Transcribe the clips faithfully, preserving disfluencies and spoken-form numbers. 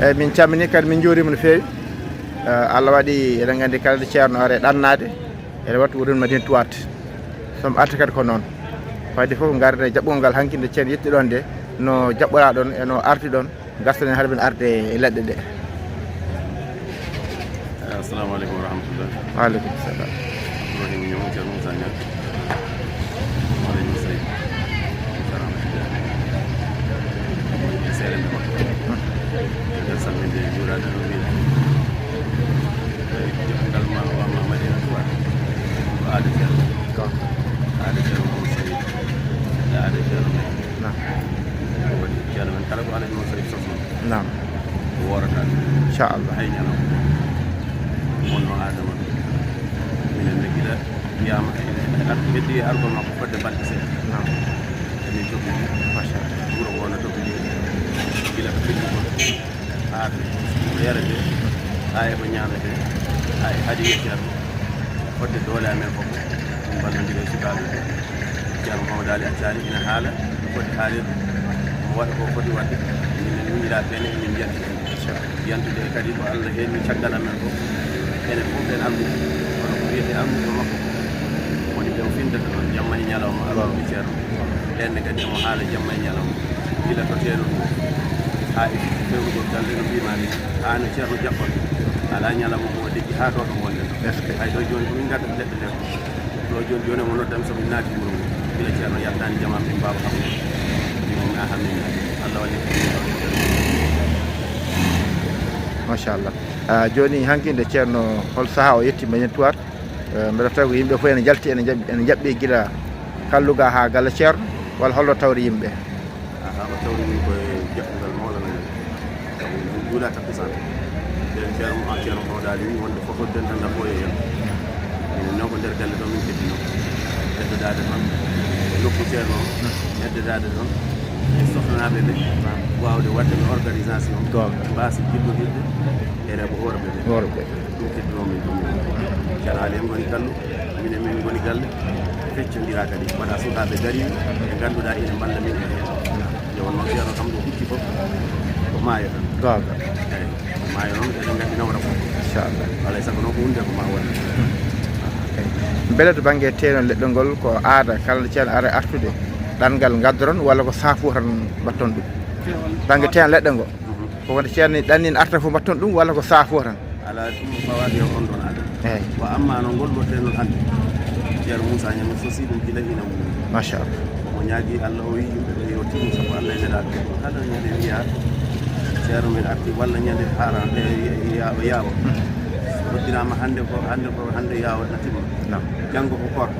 Eyi, min calminii kadi, min njuuriima no feewi. Eh, Allah waɗi, eɗen nganndi kala nde ceerno ari ɗannaade, ene waɗi wurin Madina Tuwaat. So mi arti kadi ko noon. Fayde fof ngarden e jaɓɓugol ngal hanki nde ceerno yetti ɗoon nde, no jaɓɓoraa ɗoon e no arti ɗoon, ngarten hade men arde e leɗɗe ɗe. Assalamu aleykum wa rahmatullah. Wa aleykum salam. Ibrahima Ñaŋ, Ceerno Moussa Niang. Mawɗo Moussa Sey. Ceerno Ahmed Tidiane. Woni e seeɗa nde makko. E nder salminde e juuraade no mbiɗa. Eyi, joɓgal ma o amma Madina Tuwaat. Ko aada Ceerno. Ko. Aada Ceerno Moussa Sey. E aada Ceerno. Naam. Ko waɗi ceerno men kala ko Alhaji Moussa Sey sosno. Naam. Ko worata. Inchallah. Hay ñalawma. Wonno Adama. Minen ne gila wiyama ene heddi e argol makko fodde balɗe seeɗa. Naam. Emin toppiti. Machallah. Wuro ngo no toppiti. Gila ko feddi kon. Haa ko yarete. Haa e ko ñamete. Haa e hadiya ceerno. Fodde doole amen fof. Min mballondira e sukaaɓe ɓe. Ceerno Mamadou Ali Accali ina haala, no foti haalirde, omo waɗa ko foti waɗde. Minen miñiraa pene, emin njanti heen. Yantude e kadi ko Allah heedni caggal amen ko, enen fof en almuɓe, kono ko wiyetee almuɓe makko ko, woni ɓe o findata ɗoon jamma e ñalawma, almuɓe ceerno. Ɓeen ne kadi omo haala jamma e ñalawma, gila to teeru ndu, haa e fewrugol galle no mbiimaa ni, haa no ceerno jaɓɓata. Alaa ñalawma ko o dejji haa ɗo ɗo ngonɗen ɗo. Hay ɗo jooni ko min ngadda leɗɗe ɗe. Ɗo jooni jooni omo nodda mi, so min naati wuro ngo. Gila ceerno yaltaani jama min mbawa haɓude. Mbimo mi aha min naati. Allah walli ko min mbawa. Machallah. Ah, jooni hanki nde ceerno, hol sahaa o yetti Mbañen Tuwaat? Eh, mbeɗa tawi ko yimɓe fof ene njalti, ene njaɓ-, ene njaɓɓi gila kalluga haa galle ceerno, walla holno tawri yimɓe? Aha, o tawri min koye jaɓɓungal mawɗo men. Sabu min juula takkusaan. Nden ceerno mo, ceerno mo daali wi wonde fof o dentanda ko e en. Minen noon ko nder galle ɗo min keddino. Heddodaade toon. Nokku ceerno o. Heddodaade toon. E sohlanaaɓe ɓe. Waawde waɗde ɓe organisation. Goonga. Mbaasa jillondirde e rewɓe worɓe ɓe. Worɓe. Ɗum keddinoo min ɗum. Ceerno Aali en ngoni kallu, minen min ngoni galle, feccondira kadi. Mbaɗa sukaaɓe dariiɓe, ɓe ngannduɗaa ina mballa min e heen. Nde wonnoo ceerno kam ɗo hucci fof, ko maayo tan. Goonga. Eeyi, ko maayo noon, eɗen nganndi nawra fof. Inchallah. Alaa e sago noon ko huunde ko maa wonde. Eeyi. Mbele to bannge teewnol leɗɗol ngol, ko aada, kala nde ceerno ara artude, ɗanngal ngaddoron, walla ko saafo tan mbatton ɗum? Bannge teewnol leɗɗol ngol. Ko wonde ceerno ɗannin arta fof mbatton ɗum, walla ko saafo tan? Alaa ɗum o fawaade yo on ɗon aada. Eeyi. Wa amma noon ngol ɗo teewnol hannde. Ceerno Moussa Niang sosi ɗum gila ina wuro. Machallah. Omo ñaagi Allah, o wiyi yimɓe ɓe yo tinno sabu Allah e nelaaɗo. Kala ñande wiya ceerno men arti walla ñande haara, e, e, yaawa, yaawa. Noddiraama hannde ko, hannde ko, hannde yaawa na timma. Naam. Janngo ko koor.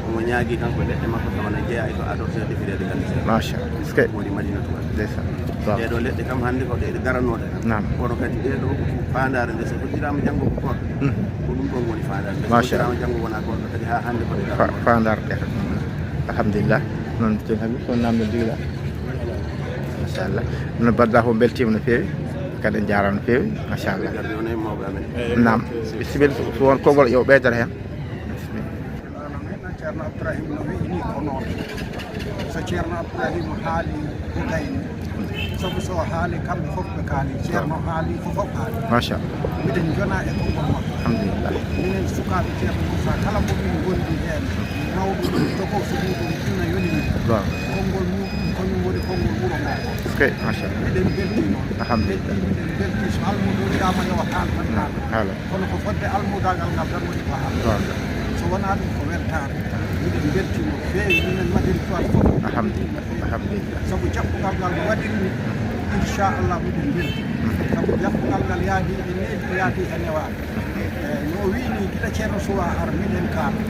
Omo ñaagi kanko leɗɗe makko tawa na jeyaa e ko adortee defireede gannde seeɗa. Machallah. Est-ce que woni Madina Tuwaat. Ndeysaan. Waaw. Ɗee ɗoo leɗɗe kam hannde ko ɗe garanooɗe tan. Naam. Kono kadi ɗee ɗoo ko faandaare nde so hoɗɗiraama janngo ko koor. Hmm. Ko ɗum ɗoon woni faandaare. Nde so hoɗɗiraama janngo wonaa koor kadi haa hannde ko ɗe garanooɗe. Faandaare ɗe. Alhamdulillah. Noon ceerno Habib, ko namde ndiila. Machallah. Noon badda ko mbeltiima no feewi. Kadi en njaaraama no feewi. Machallah. Gardi on e mawɓe amen. Naam. Bisimilla, so won konngol yo ɓeydere heen. Alamin, Ceerno Abdourahim no wiyi ni ko noon. So Ceerno Abdourahim haali ko gayni. Sabu so haali kamɓe fof ɓe kaali. Ceerno haali ko fof haali. Machallah. Miɗen jona e konngol makko. Alhamdulillah. Minen sukaaɓe Ceerno Moussa kala ko min ngondi heen. Mawɗo ɗum, tokoso muɗum, ina yoni min. Waaw. Konngol muɗum, kañum woni konngol wuro ngo. Est-ce que, machallah. Miɗen belti noon. Alhamdulillah. Miɗen belti so almudo wiyaama yo haal tan haal. Haala. Kono ko fodde almudaagal ngal tan woni ko haala. Goonga. So wonaa ɗum ko weltaare. Miɗen mbeltii no feewi, minen Madina Tuwaat fof. Alhamdulillah, alhamdulillah. Sabu jaɓɓungal ngal no waɗiri ni, inchallah miɗen mbeltii. Mhm. Sabu jaɓɓungal ngal yaadi e neeɓi, yaadi e newaaɓe. Mhm. E, no o wiyi ni, gila Ceerno Suwa ara, miɗen kaala.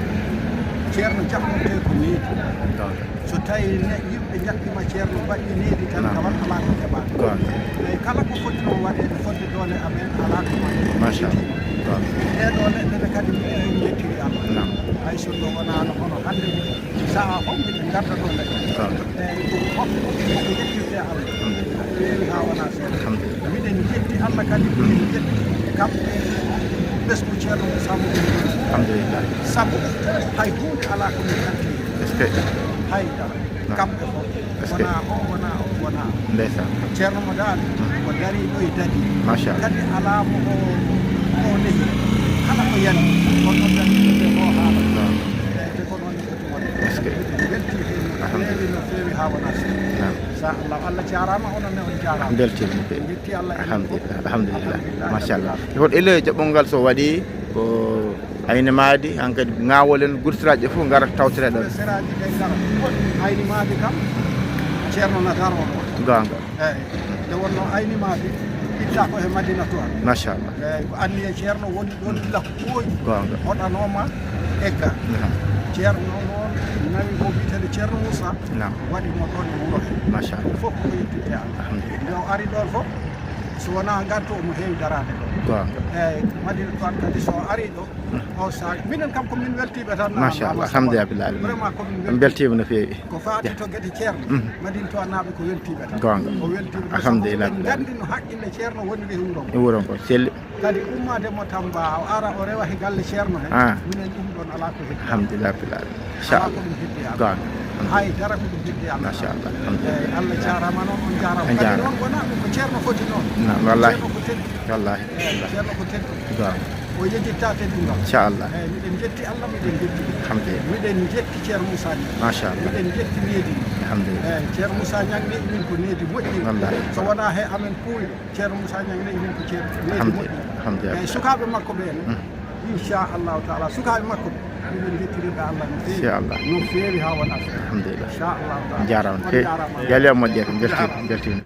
Ceerno jaɓɓortee ko neeɓi. Goonga. So tawii ne, yimɓe njaɓɓiima ceerno, mbaɗii neeɓi tan, naam, tawat alaa ko heɓaani. Goonga. Eeyi, kala ko foti noon waɗeede fodde doole amen, alaa ko waɗi. Machallah. Goonga. Ɗee ɗoo leɗɗe ne kadi, minen en njettiri Allah. Naam. Hay so ɗo wonaano hono hannde, sahaa fof mbiɗen ngarda ɗo leɗɗe. Goonga. Eeyi, ɗum fof ko ko yettirde Allah. Alhamdulillah. Feewi haa wonaa seeɗa. Alhamdulillah. Miɗen njetti Allah kadi, miɗen njetti kamɓe ɓesngu Ceerno Moussa Moussa. Alhamdulillah. Sabu hay huunde alaa ko min kanti. Est-ce que? Hay dara. Naam. Kamɓe fof. Est-ce que? Wonaa o, wonaa o. Ndeysaan. Ceerno mo daali ko dariiɗo e dadi. Machallah. Kadi alaa mo o o nehi kala ko yani on noon dariiɗo ɓe ko haala. Eyyi te ko noon ni foti wonde. Est-ce que? Welti heen no feewi no feewi haa wona seeɗa. Inchallah Allah jaaraama onon ne on jaaraama. Beltiima no feewi. Alhamdulillah. Alhamdulillah. Machallah. Hol ele jaɓɓol ngal so waɗi ko ayni maadi hankadi ŋaawolen gurtiraaji fof ngara tawtire ɗon. Seraaji ɗe ngara ayni maadi kam ceerno na daro ɗo. Goonga. Eyyi nde wonno ayni maadi itta ko e madina toon. Machallah. Eyyi ko anniye ceerno woni ɗon gila ko ɓooyi. Goonga. Hoɗanooma egga. Ceerno noon nawi ko wiyetede ceerno moussa. Waɗi mo ɗon e wuro he. Machallah. Fof ko yettinde allah nde o ari ɗon fof so wona ngarto omo heewi daraade ɗo. Goonga. Eyyi madina toon kadi so ari ɗo o saag minen kam ko min weltiiɓe tan. Machallah alhamdulillah rabbil alamin. Vraiment ko min weltiiɓe. Beltiima no feewi. Ko faati to gete ceerno madina toon naaɓe ko weltiiɓe tan. Goonga. O weltiiɓe alhamdulillah. Nganndi no haqqille ceerno woniri e wuro ngo. E wuro ngo selli. Kadi ummaade mo tamba o ara o rewa he galle ceerno he. Minen ɗum ɗon alaa ko heddi. Alhamdulillah rabbil alamin. Inchallah. Goonga. Hay dara ko ɗum heddi allah. Machallah alhamdulillah. Eyyi allah jaaraama noon on jaaraama kadi noon wona ɗum ko ceerno foti noon. Wallahi. Ceerno ko tentu. Wallahi. Ceerno ko tentu. Goonga. O yejjitta teddungal. Inchallah. Eyyi miɗen jetti allah miɗen jetti. Alhamdulillah. Miɗen jetti ceerno moussa ñang. Machallah. Miɗen jetti needi. Alhamdulillah. Eyyi ceerno moussa ñang neɗi min ko needi moƴƴi. Wallahi. So wona he amen puuyɗo ceerno moussa ñang neɗi min ko ceerno needi moƴƴi. Alhamdulillah. Eyyi sukaaɓe makko ɓe ne inchallahu taala sukaaɓe makko ɓe miɗen jettirinɓe allah no feewi. Inchallah. No feewi haa wona feewi. Alhamdulillah. Inchallahu taala jaaraama no feewi. Yalli a moƴƴere beltiima beltiima.